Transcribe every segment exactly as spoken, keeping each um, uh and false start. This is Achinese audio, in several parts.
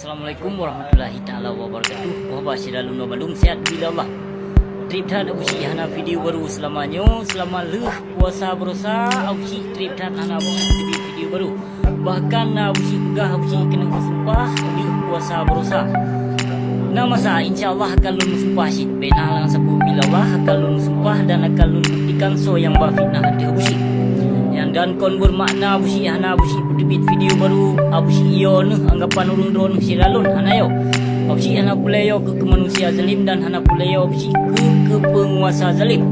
Assalamualaikum warahmatullahi taala wabarakatuh. Puhaba syedara lôn bandum, sehat bila Allah. Treb that Abusyik hana video baru seulama nyoe, seulama lheueh puasa baroesa Abusyik treb that hana Abusyik teubiet video baru. Bahkan na Abusyik peugah Abusyik keuneuk meusumpah lheueh puasa baroesa. Na masa insya Allah akan lôn meusumpah cit. Bèk na lam sapeue bila Allah akan lôn meusumpah dan akan lôn buktikan soe nyang ba fitnah ateueh Abusyik. Nyan dan kon beumakna Abusyik hana Abusyik peuteubiet video baru, Abusyik yo neuh anggapan ureueng droeneuh syedara lôn, hana yo. Abusyik hana peureulèe yo keu, keu manusia zalim dan hana peureulèe yo Abusyik keu, keu peunguasa zalim.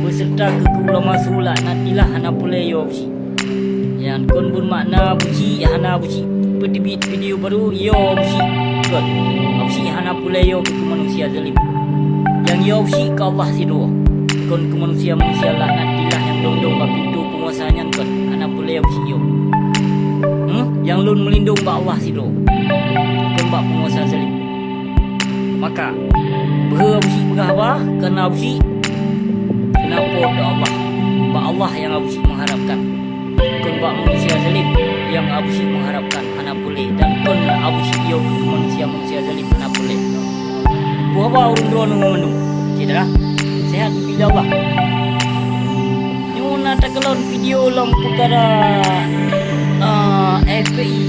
Beuseureuta keu, keu ulama su laknatillah hana peureulèe yo Abusyik. Nyan kon beumakna Abusyik hana Abusyik peuteubiet video baru, yo Abusyik kon. Abusyik hana peureulèe yo keu, keu manusia zalim. Nyang yo Abusyik keu Allah sidroe. Kon keu manusia-manusia laknatillah nyang dong-dong bak pintoe peunguasa nyan kon. Hana peureulèe Abusyik yo. Hmm? Nyang lôn meulindong bak Allah sidroe. Kon bak peunguasa zalim. Maka, beuhe Abusyik peugah haba, kareuna Abusyik keuneuk po teu Allah. Bak Allah nyang Abusyik meuharapkan. Kon bak manusia zalim nyang Abusyik meuharapkan, hana peureulèe. Dan kon Abusyik yo keu manusia-manusia zalim, hana peureulèe. Puhaba ureueng droeneuh mandum. Syedara, sehat bila Allah. Nyoe na takalon video lom peukara, ah, F P I.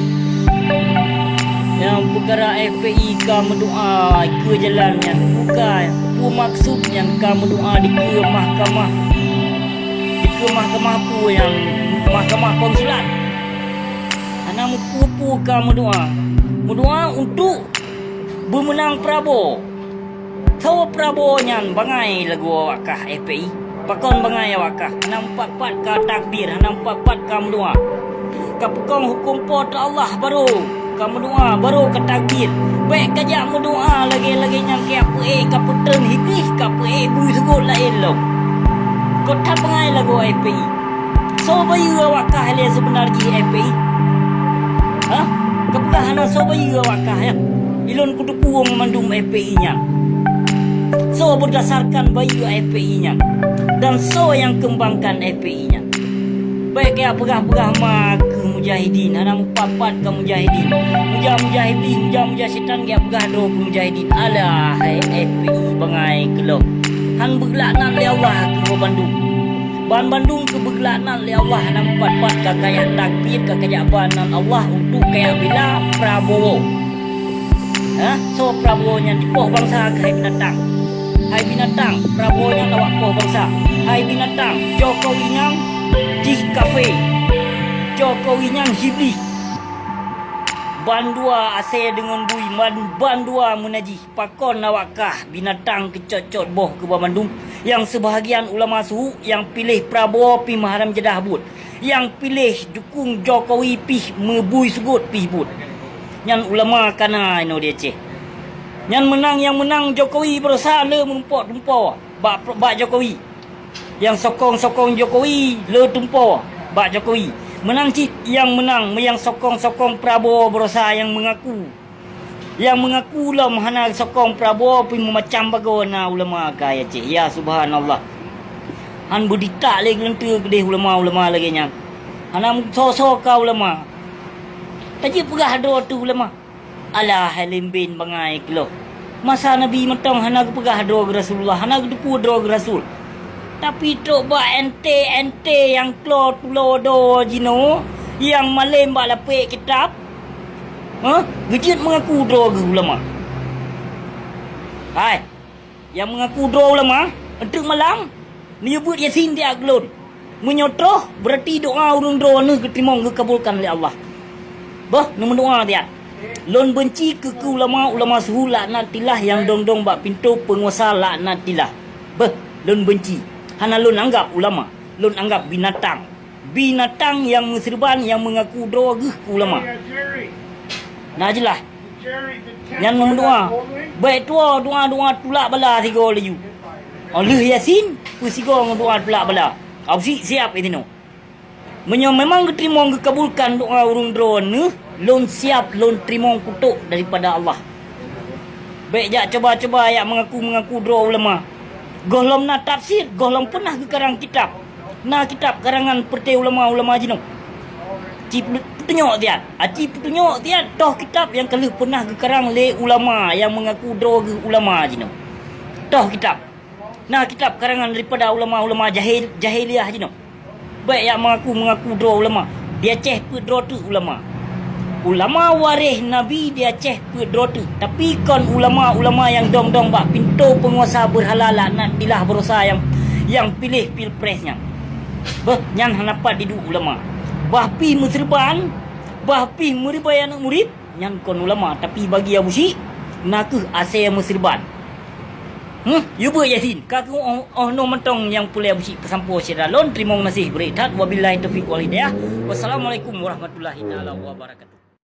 Nyang peukara F P I ka meudoa dikeue jalan nyan, bukai peue maksud nyan ka meudoa dikeue mahkamah, dikeue mahkamah peue nyang, mahkamah konsulat. Hana meupeue-peue ka meudoa. Meudoa untuk beumeunang Prabowo. Soe Prabowo nyan bangai lagoe awak kah F P I? Pakon bangai awak kah? Hana meupat-pat ka takbir, hana meupat-pat ka meudoa. Ka peukong huköm Po teu Allah barô ka meudoa, barô ka takbir. Bèk kajak meudoa lagèe-lagèe nyan, kajak peuék, ka peutreun Iblih, ka peuék bui seugot laén lom. Kon that bangai lagoe F P I. Soe bayeue awak kah lé seubeuna jih F P I? Hah? Kapeugah hana soe bayeue awak kah nyan? Ilôn kuteupeue mandum F P I nyan. Soe beudasarkan bayeue F P I nyan? Dan soe nyang keumbangkan F P I nyan? Bèk kajak peugah-peugah ma keu mujahidin, hana meupat-pat ka mujahidin. Muja-muja Iblih, muja-muja syetan kajak peugah droe keu mujahidin. Alah hai F P I bangai keuloh. Han beulaknat lé Allah keu bandum. Ban bandum keu beulaknat lé Allah, hana meupat-pat ka kajak takbir, ka kajak ba nan Allah untuk kajak bila Prabowo. Hah? Soe Prabowo nyan? Dipoh bansa kah hai binatang? Hai binatang, Prabowo nyan awak poh bansa. Hai binatang, Jokowi nyan jih kafé. Jokowi nyan Iblih. Bandua asèe deungon bui, ban-, bandua meunajih. Pakon awak kah binatang keucot-cot boh keu ban bandum, nyang seubahagian ulama su nyang piléh Prabowo pih meuharam jadah buet, nyang piléh dukung Jokowi pih meubui seugot pih buet. Nyan ulama ka na inoe di Aceh. Nyan meunang, nyang meunang Jokowi baroesa le meurumpok tumpo bak, bak Jokowi. Nyang sokong-sokong Jokowi le tumpo bak Jokowi. Meunang cit nyang meunang, nyang sokong-sokong Prabowo baroesa nyang meungaku. Nyang meungaku lom hana sokong Prabowo pih meumacam bagoe na ulama ka ya ceh. Ya subhanallah. Han beuditak lé geuleunteu keudeh ulama-ulama lagèe nyan. Hana meusoe-soe ka ulama. Tajeuet peugah droe teuh ulama. Alah hai lembén bangai keuloh. Masa Nabi mantong hana geupeugah droe geu Rasulullah, hana geuteupeue droe geu Rasul. Tapi trok bak ente-ente nyang klo tulo do jinoe, nyang malém bak lapék kitab, hah? Geujeuet meungaku droe geu ulama. Hai, nyang meungaku droe ulama, enteuk malam, neuyue beuet Yasin tiak keu lôn. Meunyoe troh, beurati doa ureueng droeneuh geuteurimong geukabulkan lé Allah. Beuh, neumeudoa tiat. Lôn beunci keu, keu ulama-ulama suhu laknatillah nyang dong-dong bak pintoe peunguasa laknatillah. Beuh, lôn beunci. Hana lôn anggab ulama, lôn anggab binatang. Binatang nyang meuseureuban nyang meungaku droe geuh keu ulama. Na jeulaih. Nyan meudoa. Bèk tuwoe doa-doa tulak bala sigoe laju. Óh lheueh Yasin, peusigoe ngon doa tulak bala. Abusyik siap i sinoe. Meunyoe memang geuteurimong geukabulkan doa ureueng droeneuh, lôn siap lôn teurimong kutok daripada Allah. Bèk jak cuba-cuba jak meungaku-meungaku droe ulama. Gohlom na tafsir, gohlom peunah geukarang kitab. Na kitab karangan peureuté ulama-ulama jinoe. Ci peutunyok siat. Aci peutunyok siat toh kitab nyang ka lheueh peunah geukarang lé ulama nyang meungaku droe geuh ulama jinoe. Toh kitab. Na kitab karangan daripada ulama-ulama jahil, jahiliyah jinoe. Bèk jak meungaku-meungaku droe ulama. Di Aceh peuet droe teuk ulama. Ulama waréh Nabi di Aceh peuet droe teuk. Tapi kon ulama-ulama nyang dong-dong bak pintoe peunguasa beurhala laknatillah baroesa nyang, nyang piléh pilpres nyan. Beuh, nyan hana pat diduek ulama. Bah pih meuseureuban, bah pih meuribèe aneuk murit, nyan kon ulama, tapi bagi Abusyik, na kheueh asèe meuseureuban. Hmm, yue beuet Yasin, ka keuh oh, oh noe mantong nyang peureulèe Abusyik peusampoe syedara lôn, teurimong gaséh bri that, wabillahi taufiq wal hidayah. Wassalamualaikum warahmatullahi taala wabarakatuh.